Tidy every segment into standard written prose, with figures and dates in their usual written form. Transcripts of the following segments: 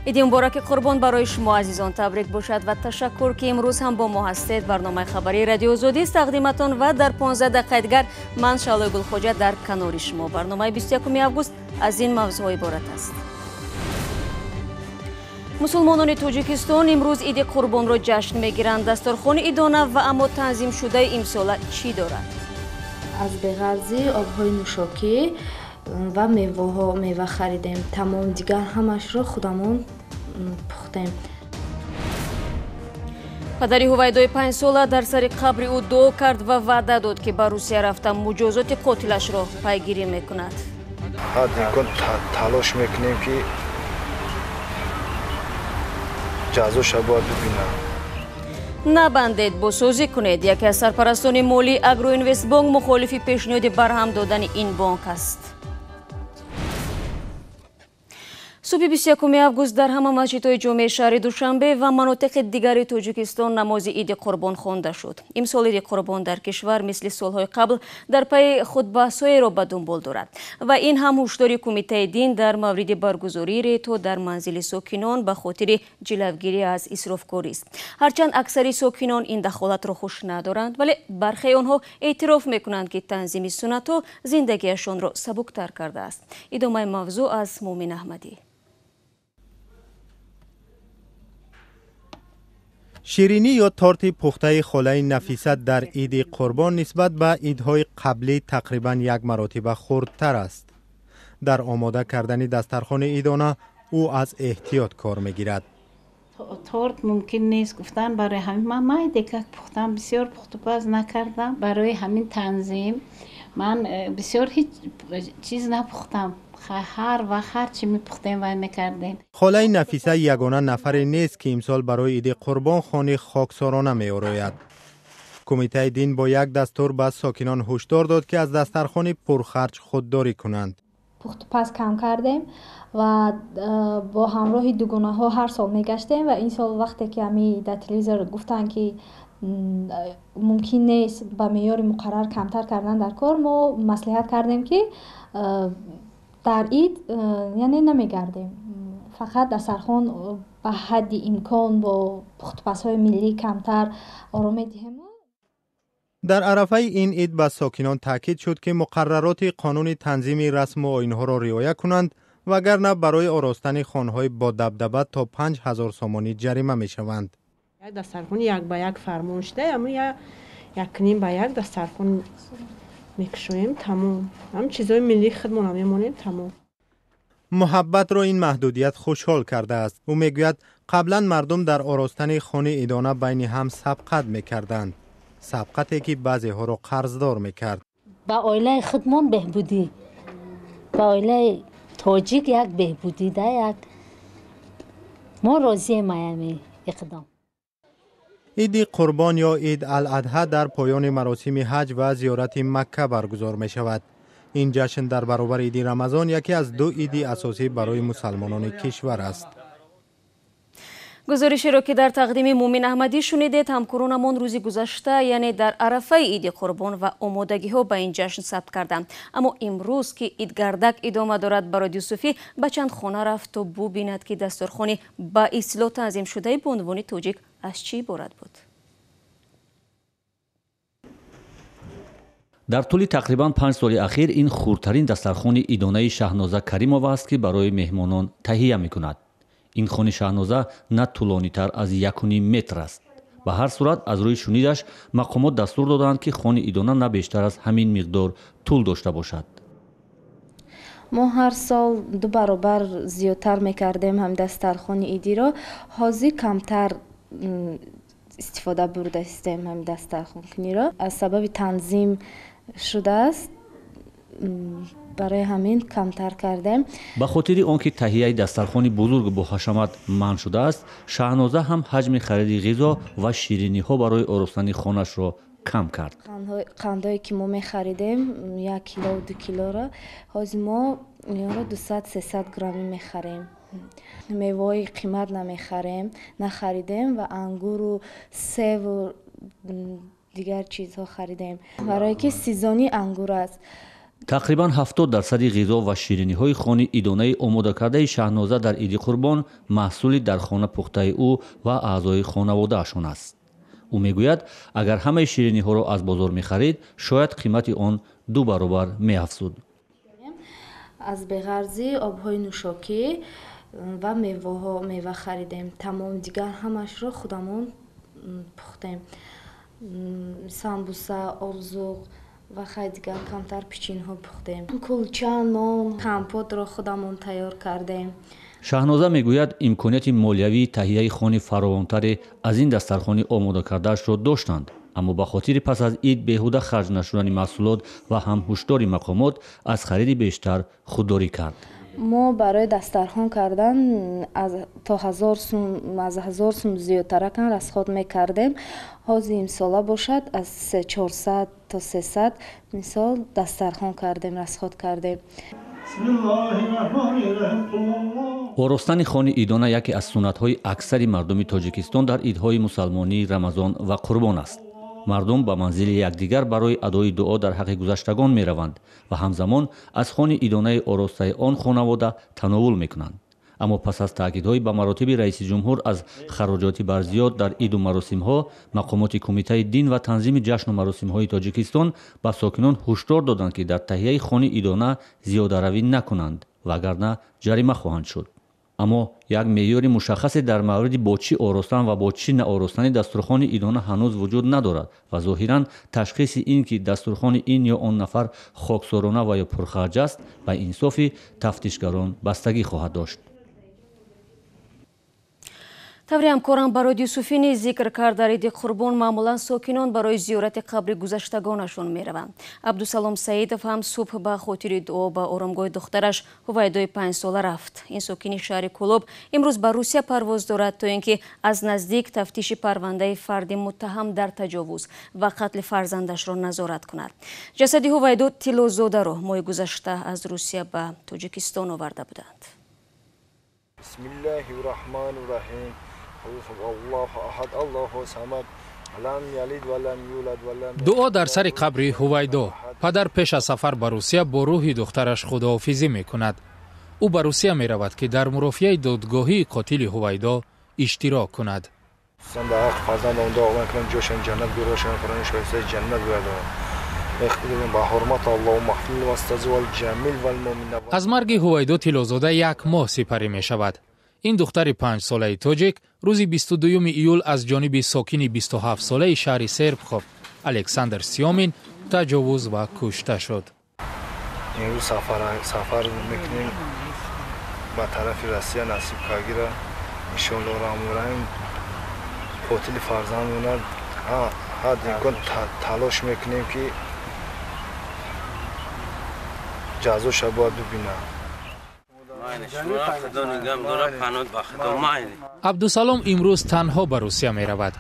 Иди мубораки Қурбон барои шумо азизон табрик бошад ва ташаккур, ки имрӯз ҳам бо мо ҳастед. Барномаи хабарии Радиои Озодист тақдиматон ва дар 15 дақиқаи дигар ман Шаҳлои Гулхоҷа дар канори шумо. Барномаи 21 август аз ин мавзӯъҳо иборат аст. Мусулмонони Тоҷикистон имрӯз Иди Қурбонро ҷашн мегиранд. Дастархони идона ва аммо танзимшудаи имсола чӣ дорад? Аз беғарзӣ обҳои нӯшокӣ ва меваҳо мева харидем. Тамом, дигар ҳамашро худамон пухтем. Падари Ҳувайдои 5-сола дар сари қабри ӯ дуо кард ва ваъда дод, ки ба Русия рафта муҷозоти қотилашро пайгирӣ мекунад. Ҳадди имкон талош мекунем, ки ҷазоша бояд бибинам. Набандед, босозӣ кунед. Яке аз сарпарастони молии Агроинвестбонк мухолифи пешниҳоди барҳам додани ин бонк аст. Субҳи 21 август дар ҳама масҷидҳои ҷомеаи шаҳри Душанбе ва манотиқи дигари Тоҷикистон намози Иди Қурбон хонда шуд. Имсол Иди Қурбон дар кишвар мисли солҳои қабл дар пайи худбаҳсҳоеро ба дунбол дорад ва ин ҳам ҳушдори Кумитаи дин дар мавриди баргузории ретҳо дар манзили сокинон ба хотири ҷилавгирӣ аз исрофкорист. Ҳарчанд аксари сокинон ин дахолатро хуш надоранд, вале бархеи онҳо эътироф мекунанд, ки танзими суннатҳо зиндагиашонро сабуктар кардааст. Идомаи мавзӯъ аз Муъмин Аҳмадӣ. Ширинӣ ё торти пухтаи холаи Нафиса дар Иди Қурбон нисбат ба идҳои қаблӣ тақрибан як маротиба хурдтар аст. Дар омода кардани дастархони идона ӯ аз эҳтиёт кор мегирад. Торт мумкин нест гуфтан, барои ҳамин ман майдекак пухтам, бисёр пухтупаз накардам. Барои ҳамин танзим ман бисёр ҳеҷ чиз напухтам. Ҳар вақт ҳар чӣ мепухтем, вай мекардем. Холаи Нафиса ягона нафаре нест, ки имсол барои Иди Қурбон хони хоксорона меорояд. Кумитаи дин бо як дастур ба сокинон ҳушдор дод, ки аз дастархони пурхарҷ худдорӣ кунанд. Пухтупаз кам кардем ва бо ҳамроҳи дугонаҳо ҳар сол мегаштем ва ин сол вақте ки ҳами дар телевизор гуфтанд, ки мумкин нест ба меъёри муқаррар камтар кардан дар кор, мо маслиҳат кардем, ки дар ид яъне намегардем, фақат дастархон ба ҳадди имкон бо пухтупазҳои миллӣ камтар ором медиҳем. Дар арафаи ин ид ба сокинон таъкид шуд, ки муқаррароти қонуни танзими расму оинҳоро риоя кунанд, вагарна барои оростани хонҳои бодабдаба то 5000 сомонӣ ҷарима мешаванд. Як дастархони як ба як фармон шуда, якним ба як дастархон мекушоем, тамом. Ҳам чизҳои миллии худмона мемонем, тамом. Муҳаббатро ин маҳдудият хушҳол кардааст. Ӯ мегӯяд, қаблан мардум дар оростани хони идона байни ҳам сабқат мекарданд, сабқате ки баъзеҳоро қарздор мекард. Ба оилаи худмон беҳбудӣ, ба оилаи тоҷик як беҳбудӣ да, як мо розием аями иқдом. Иди Қурбон ё Ид ал-Адҳа дар поёни маросими ҳаҷ ва зиёрати Макка баргузор мешавад. Ин ҷашн дар баробари Иди Рамазон яке аз ду иди асосӣ барои мусалмонони кишвар аст. Гузоришеро, ки дар тақдими Муъмин Аҳмадӣ шунидед, ҳамкоронамон рӯзи гузашта, яъне дар арафаи Иди Қурбон ва омодагиҳо ба ин ҷашн сабт карданд. Аммо имрӯз, ки идгардак идома дорад, Барод Юсуфӣ ба чанд хона рафт, то бубинад, ки дастурхони ба истилоҳ танзимшудаи бонувони тоҷик аз чӣ иборат буд. Дар тӯли тақрибан 5 соли ахир ин хурдтарин дастархони идонаи Шаҳноза Каримова аст, ки барои меҳмонон таҳия мекунад. Ин хони Шаҳноза на тӯлонитар аз 1,5 метр аст. Ба ҳар сурат, аз рӯи шунидаш, мақомот дастур доданд, ки хони идона на бештар аз ҳамин миқдор тӯл дошта бошад. Мо ҳар сол ду баробар зиёдтар мекардем ҳам дастархони идиро, ҳозир камтар истифода бурдаистем ҳам дастархонкуниро. Аз сабаби танзим шудааст, барои ҳамин камтар кардем. Ба хотири он ки таҳияи дастархони бузург бо ҳашамат манъ шудааст, Шаҳноза ҳам ҳаҷми хариди ғизо ва шириниҳо барои оростани хонашро кам кард. Қандое ки мо мехаридем як кило, 2 килоро, ҳозир мо инро 200, 300 граммӣ мехарем. Меваҳои қимат намехарем, нахаридем ва ангуру севу дигар чизҳо харидем, барое ки сезони ангур аст. Тақрибан 70% ғизо ва шириниҳои хони идонаи омодакардаи Шаҳноза дар Иди Қурбон маҳсули дар хона пухтаи ӯ ва аъзои хонаводаашон аст. Ӯ мегӯяд, агар ҳамаи шириниҳоро аз бозор мехарид, шояд қимати он 2 баробар меафзуд. Аз беғарзӣ обҳои нӯшокӣ ва меваҳо мева харидем. Тамом дигар ҳамашро худамон пухтем. Самбуса, олзуқ ва хай дигар камтар печинҳо пухтем. Кулча, нон, компотро худамон тайёр кардем. Шаҳноза мегӯяд, имконияти молиявии таҳияи хони фаровонтаре аз ин дастархони омодакардаашро доштанд, аммо ба хотири пас аз ид беҳуда харҷ нашудани маҳсулот ва ҳам ҳушдори мақомот аз хариди бештар худдорӣ кард. Мо барои дастархон кардан то 1000 сум, аз 1000 сум зиёдтаракан расход мекардем. Ҳозир имсола бошад аз 400 то 300 мисол дастархон кардем, расход кардем. Оростани хони идона яке аз суннатҳои аксари мардуми Тоҷикистон дар идҳои мусалмонии Рамазон ва Қурбон аст. Мардум ба манзили якдигар барои адои дуо дар ҳаққи гузаштагон мераванд ва ҳамзамон аз хони идонаи оростаи он хонавода тановул мекунанд. Аммо пас аз таъкидҳои ба маротиби раиси ҷумҳур аз хароҷоти барзиёд дар иду маросимҳо, мақомоти Кумитаи дин ва танзими ҷашну маросимҳои Тоҷикистон ба сокинон ҳушдор доданд, ки дар таҳияи хони идона зиёдаравӣ накунанд, вагарна ҷарима хоҳанд шуд. Аммо як меъёри мушаххасе дар мавриди бо чӣ оростан ва бо чӣ наоростани дастурхони идона ҳанӯз вуҷуд надорад ва зоҳиран ташхиси ин ки дастурхони ин ё он нафар хоксорона ва ё пурхарҷ аст, ба инсофи тафтишгарон бастагӣ хоҳад дошт. Таври ҳамкорам Барод Юсуфӣ низ зикр кард, дар Иди Қурбон маъмулан сокинон барои зиёрати қабри гузаштагонашон мераванд. Абдусалом Саидов ҳам субҳ ба хотири дуо ба оромгоҳи духтараш Ҳувайдои 5-сола рафт. Ин сокини шаҳри Кӯлоб имрӯз ба Русия парвоз дорад, то ин ки аз наздик тафтиши парвандаи фарди муттаҳам дар таҷовуз ва қатли фарзандашро назорат кунад. Ҷасади Ҳувайдо Тиллозодаро моҳи гузашта аз Русия ба Тоҷикистон оварда буданд. Дуо дар сари қабри Ҳувайдо. Падар пеш аз сафар ба Русия бо рӯҳи духтараш худоҳофизӣ мекунад. Ӯ ба Русия меравад, ки дар мурофиаи додгоҳии қотили Ҳувайдо иштирок кунад. Аз марги Ҳувайдо Тиллозода 1 моҳ сипарӣ мешавад. Ин духтари 5-солаи тоҷик рӯзи 22 июл аз ҷониби сокини 27-солаи шаҳри Серпухов Александр Сиёмин таҷовуз ва кушта шуд. Имрӯз сафар мекунем ба тарафи Россия, насиб кагира иншоаллоҳ раҳмон қотили фарзандона ҳад имкон талош мекунем, ки ҷазоша бояд бибинад. Абдусалом имрӯз танҳо ба Русия меравад.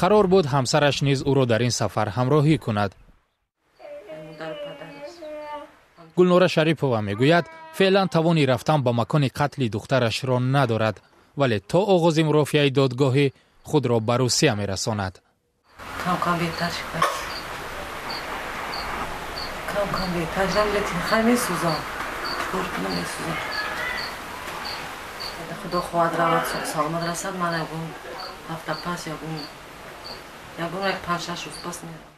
Қарор буд ҳамсараш низ ӯро дар ин сафар ҳамроҳӣ кунад. Гулнора Шарипова мегӯяд, феълан тавони рафтан ба макони қатли духтарашро надорад, вале то оғози мурофиаи додгоҳӣ худро ба Русия мерасонад. Худо хоҳад равад, саломат расад, ман ягон ҳафта пас ягон як 5-6 рӯз пас меравам.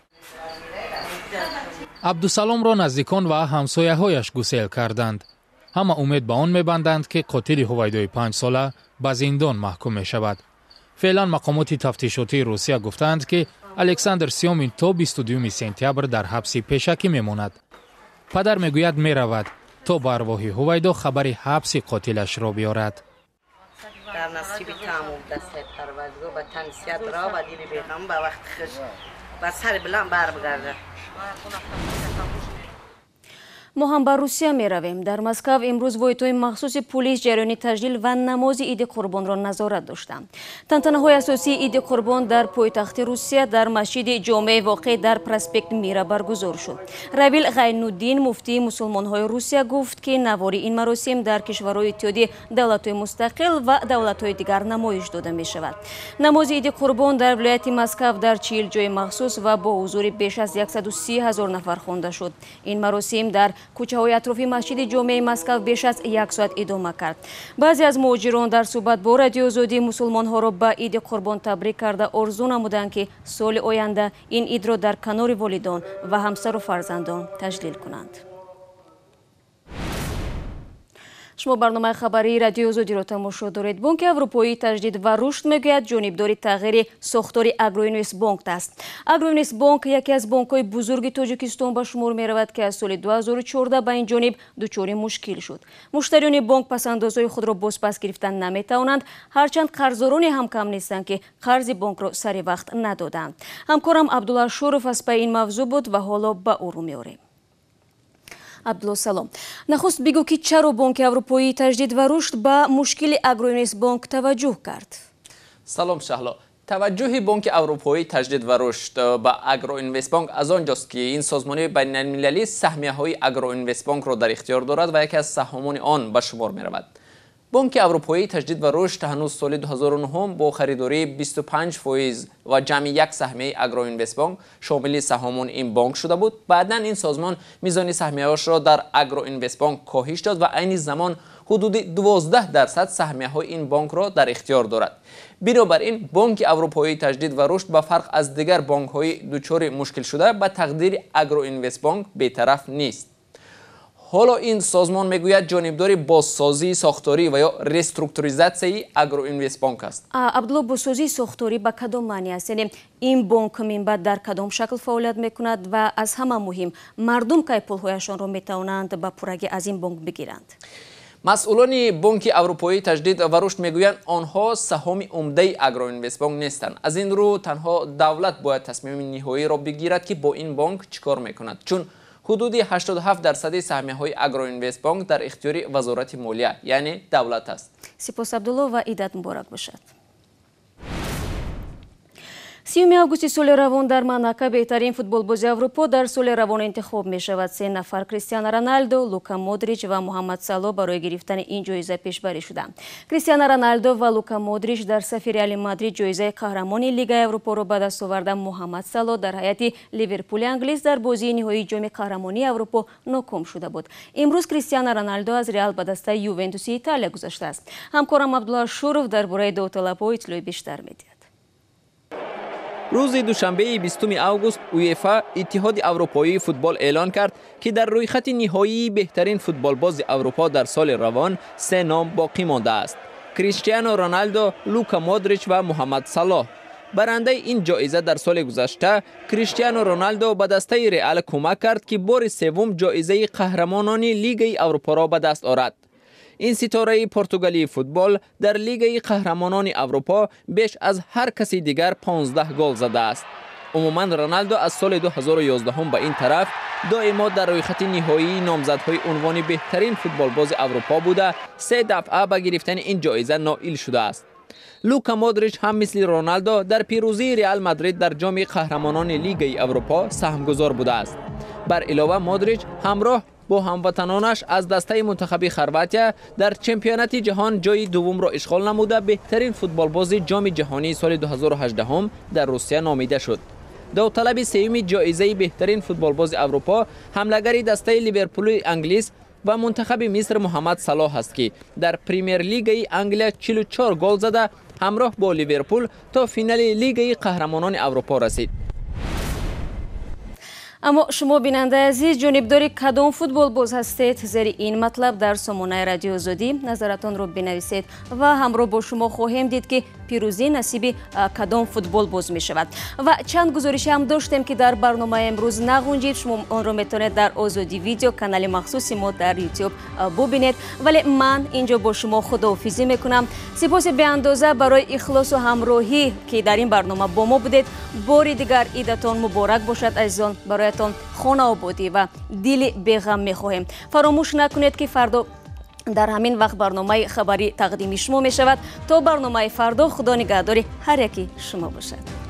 Абдусаломро наздикон ва ҳамсояҳояш гусел карданд. Ҳама умед ба он мебанданд, ки қотили Ҳувайдои 5-сола ба зиндон маҳкум мешавад. Феълан мақомоти тафтишотии Русия гуфтаанд, ки Александр Сиёмин то 22 сентябр дар ҳабси пешакӣ мемонад. Падар мегӯяд, меравад то ба арвоҳи Ҳувайдо хабари ҳабси қотилашро биёрад. Дар насиби таъмум дастаи Парвардигор ба тани сиҳат ро ба дили беғам ба вақти хуш ба сари баланд барбигардад. Мо ҳам ба Русия меравем. Дар Москав имрӯз воҳидҳои махсуси пулис ҷараёни таҷлил ва намози Иди Қурбонро назорат доштанд. Тантанаҳои асосии Иди Қурбон дар пойтахти Русия дар масҷиди ҷомеи воқеъ дар проспект Мира баргузор шуд. Равил Ғайнуддин, муфтии мусулмонҳои Русия, гуфт, ки навори ин маросим дар кишварҳои иттиҳоди давлатҳои мустақил ва давлатҳои дигар намоиш дода мешавад. Намози Иди Қурбон дар вилояти Москав дар 40 ҷои махсус ва бо ҳузури беш аз 130 000 нафар хонда шуд. Ин маросим дар кӯчаҳои атрофи масҷиди ҷомеи Москав беш аз як соат идома кард. Баъзе аз муҳоҷирон дар суҳбат бо Радиои Озодӣ мусулмонҳоро ба Иди Қурбон табрик карда орзу намуданд, ки соли оянда ин идро дар канори волидон ва ҳамсару фарзандон таҷлил кунанд. Шумо барномаи хабарии Радиои Озодиро тамошо доред. Бонки Аврупоии таҷдид ва рушд мегӯяд ҷонибдори тағйири сохтори Агроинвестбонк аст. Агроинвестбонк яке аз бонкҳои бузурги Тоҷикистон ба шумор меравад, ки аз соли 2014 ба ин ҷониб дучори мушкил шуд. Муштариёни бонк пасандозҳои худро бозпас гирифтан наметавонанд, ҳарчанд қарздороне ҳам кам нестанд, ки қарзи бонкро сари вақт надоданд. Ҳамкорам Абдулла Шуров аз пайи ин мавзӯъ буд ва ҳоло ба ӯ рӯ меорем. Абдулло, салом. Нахуст бигӯ, ки чаро Бонки Аврупоии таҷдид ва рушд ба мушкили Агроинвестбонк таваҷҷӯҳ кард? Салом, Шаҳло. Таваҷҷӯҳи Бонки Аврупоии таҷдид ва рушд ба Агроинвестбонк аз он ҷост, ки ин созмони байналмилалӣ саҳмияҳои Агроинвестбонкро дар ихтиёр дорад ва яке аз саҳомони он ба шумор меравад. Бонки Аврупоии таҷдид ва рушд ҳанӯз соли 2009 бо харидории 25% ва ҷамъи як саҳмияи Агроинвестбонк шомили саҳомони ин бонк шуда буд. Баъдан ин созмон мизони саҳмияҳояшро дар Агроинвестбонк коҳиш дод ва айни замон ҳудуди 12% саҳмияҳои ин бонкро дар ихтиёр дорад. Бинобар ин Бонки Аврупоии таҷдид ва рушд ба фарқ аз дигар бонкҳои дучори мушкилшуда ба тақдири Агроинвестбонк бетараф нест. Ҳоло ин созмон мегӯяд ҷонибдори бозсозии сохторӣ ва ё реструктуризатсияи Агроинвестбонк аст. Абдулло, бозсозии сохторӣ ба кадом маъни аст? Яъне ин бонк минбаъд дар кадом шакл фаъолият мекунад ва аз ҳама муҳим, мардум кай пулҳояшонро метавонанд ба пуррагӣ аз ин бонк бигиранд? Масъулони Бонки Аврупоии таҷдид ва рушд мегӯянд, онҳо саҳоми умдаи Агроинвестбонк нестанд. Аз ин рӯ танҳо давлат бояд тасмими ниҳоиро бигирад, ки бо ин бонк чӣ кор мекунад, чун ҳудуди 87% саҳмияҳои Агроинвестбонк дар ихтиёри Вазорати молия, яъне давлат аст. Сипос, Абдулло, ва идат муборак бошад. 30 августи соли равон дар Монако беҳтарин футболбози Аврупо дар соли равон интихоб мешавад. Се нафар, Кристиано Роналдо, Лука Модрич ва Муҳаммад Сало, барои гирифтани ин ҷоиза пешбарӣ шуданд. Кристиано Роналдо ва Лука Модрич дар сафи Реали Мадрид ҷоизаи қаҳрамони Лигаи Аврупоро ба даст оварда, Муҳаммад Сало дар ҳайати Ливерпули англис дар бозии ниҳоии ҷоми қаҳрамонии Аврупо ноком шуда буд. Имрӯз Кристиано Роналдо аз Реал ба дастаи Ювентуси Италия гузаштааст. Ҳамкорам Абдулла Шуров дар бораи довталабҳо иттилои бештар медиҳад. Рӯзи душанбеи 20 август УЕФА, Иттиҳоди Аврупоии футбол, эълон кард, ки дар рӯйхати ниҳоии беҳтарин футболбози Аврупо дар соли равон се ном боқӣ мондааст: Криштиано Роналдо, Лука Модрич ва Муҳаммад Салоҳ. Барандаи ин ҷоиза дар соли гузашта Криштиано Роналдо ба дастаи Реал кӯмак кард, ки бори севум ҷоизаи қаҳрамонони Лигаи Аврупоро ба даст орад. Ин ситораи португалии футбол дар Лигаи қаҳрамонони Аврупо беш аз ҳар каси дигар 15 гол задааст. Умуман Роналдо аз соли 2011 ба ин тараф доимо дар рӯйхати ниҳоии номзадҳои унвони беҳтарин футболбози Аврупо буда, се дафъа ба гирифтани ин ҷоиза ноил шудааст. Лука Модрич ҳам мисли Роналдо дар пирӯзии Реал Мадрид дар ҷоми қаҳрамонони Лигаи Аврупо саҳмгузор будааст. Бар илова Модрич ҳамроҳ бо ҳамватанонаш аз дастаи мунтахаби Хорватия дар чемпионати ҷаҳон ҷои дуввумро ишғол намуда, беҳтарин футболбози ҷоми ҷаҳонии соли 2018 дар Русия номида шуд. Довталаби сеюми ҷоизаи беҳтарин футболбози Аврупо ҳамлагари дастаи Ливерпули англис ва мунтахаби Миср Муҳаммад Салоҳ аст, ки дар Премер-лигаи Англия 44 гол зада, ҳамроҳ бо Ливерпул то финали Лигаи қаҳрамонони Аврупо расид. Аммо шумо, бинандаи азиз, ҷонибдори кадом футболбоз ҳастед? Зери ин матлаб дар сомонаи Радиои Озодӣ назаратонро бинависед ва ҳамроҳ бо шумо хоҳем дид, ки пирӯзӣ насиби кадом футболбоз мешавад. Ва чанд гузориши ҳам доштем, ки дар барномаи имрӯз нағунҷид. Шумо онро метавонед дар Озодӣ видео, канали махсуси мо дар Ютуб, бубинед. Вале ман инҷо бо шумо худоҳофизӣ мекунам. Сипоси беандоза барои ихлосу ҳамроҳӣ, ки дар ин барнома бо мо будед. Бори дигар идатон муборак бошад, азизон. Бароятон хонаободӣ ва дили беғам мехоҳем. Фаромӯш накунед, ки фардо дар ҳамин вақт барномаи хабарӣ тақдими шумо мешавад. То барномаи фардо, Худо нигаҳдори ҳар яки шумо бошад.